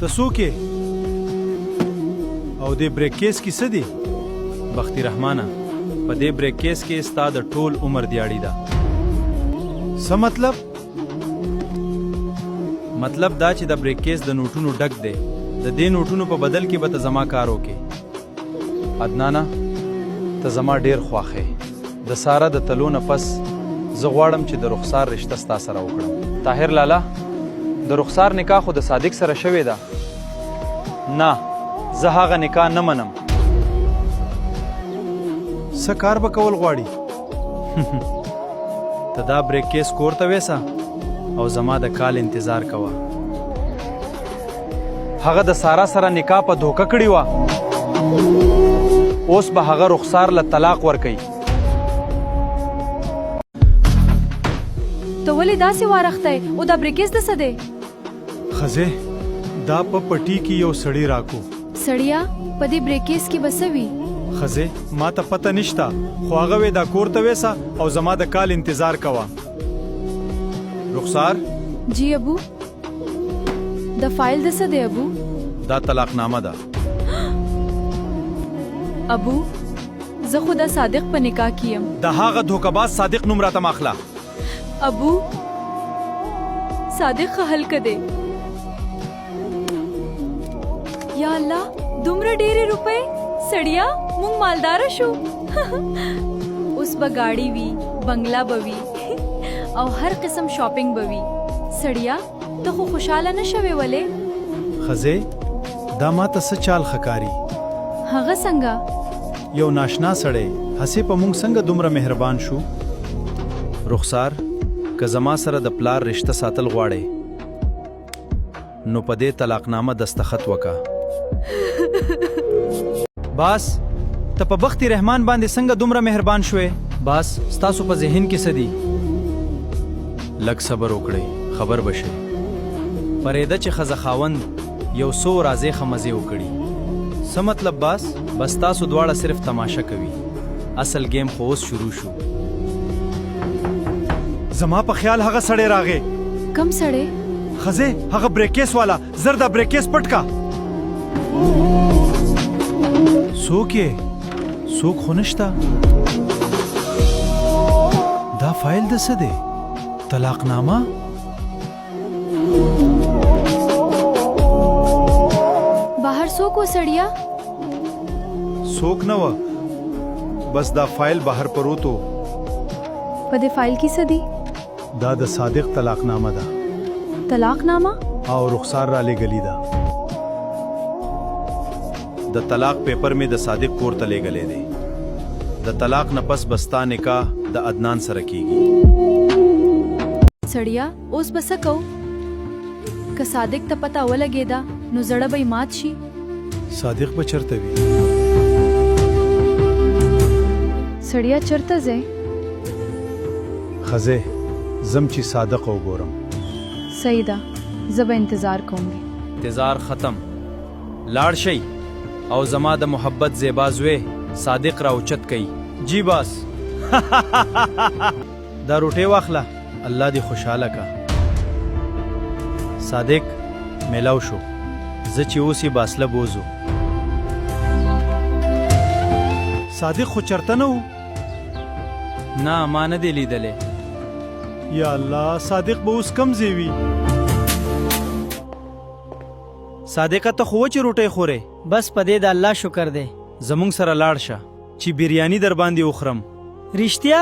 ته څوک یې او دې بریک کیس کې څه دي؟ بختي رحمانه، په دې بریک کیس کې ستا د ټول عمر دیاړي ده. څه مطلب؟ مطلب دا چې د بریک کیس د نوټونو ډک دی. د دې نوټونو په بدل کې به ته زما کار وکې. عدنانه، ته زما ډیر خواښ یې. د ساره د تلو نه پس زه غواړم چې د رخسار رشته ستا سره وکړم. طاهر لالا، د رخسار نکاح خو د صادق سره شوې ده. نه، زه هغه نکاح نه منم. څه کار به کول غواړي؟ ته دا بریک کیس کور ته ویسه او زما د کال انتظار کوه. هغه د سارا سره نکاح په دوکه کړې وه، اوس به هغه رخسار له طلاق ورکوي. ته ولې داسې وارختی او دا بریکیس د څه دی؟ ښځې، دا په پټي کې یو سړي راکو. سړیه، په دې بریکیس کې به څه وي؟ ښځې، ما ته پته نشته، خو هغه وې دا کور ته ویسه او زما د کال انتظار کوه. رخسار؟ جی ابو. د فایل د څه دی ابو؟ دا طلاق نامه ده. ابو، زه خو د صادق په نکاح کې یم. د هغه دوکه باز صادق نوم راته مه اخله. ابو، صادق ښه هلک دی. یا الله، دومره ډېرې روپۍ! سړیه، موږ مالداره شو. اوس به ګاډي وي، بنګله به وي او هر قسم شاپینګ به وي. سړیه، ته خو خوشحاله نه شوې ولې؟ ښځې، دا ماته څه چال ښکاري. هغه څنګه؟ یو ناشنا سړی هسې په موږ څنګه دومره مهربان شو؟ رخسار، که زما سره د پلار رشته ساتل غواړې نو په دې طلاقنامه دستخط وکه. باس، ته په بختي رحمان باندې څنګه دومره مهربان شوې؟ باس، ستاسو په ذهن کې څه دي؟ لږ صبر وکړئ، خبر به شئ. پرېده چې ښځه خاوند یو څو ورازې ښه مزې وکړي. څه مطلب باس؟ بس تاسو دواړه صرف تماشه کوي. اصل ګیم خو اوس شروع شو. زما په خیال هغه سړی راغی. کوم سړی؟ ښځې، هغه بریکیس والا، زر دا بریکیس پټ کا. څوک یې؟ څوک خو نشته. دا فایل د څه دی؟ طلاقنامه؟ بهر څوک و سړیه؟ څوک نه وه، بس دا فایل بهر پروت و. په دې فایل کې څه دي؟ دا د صادق طلاقنامه ده. طلاقنامه؟ او رخسار را لېږلې ده. د طلاق پیپر مې د صادق کور ته لېږلی دی. د طلاق نه پس به ستا نکاح د عدنان سره کېږي. سړیه، اوس به څه کوو؟ که صادق ته پته ولګېده نو زړه به یې مات شي. صادق به چرته وي؟ سړیه، چرته ځې؟ ښځې، ځم چې صادق وګورم. صحیح ده، زه به انتظار کوم. انتظار ختم. لاړ شئ او زما د محبت زیبا زوی صادق را اوچت کړئ. جی باس. دا روټۍ واخله، الله دې خوشحاله که. صادق میلاو شو، زه چې اوس یې باسله بوځو. صادق خو چرته نه و؟ نه، ما نه دی لیدلی. یا الله، صادق به اوس کوم ځای وي؟ صادقه، ته خو وچې روټۍ خورې. بس په دې د الله شکر دی. زمونږ سره لاړ شه چې بریاني در باندې وخورم. رښتیا؟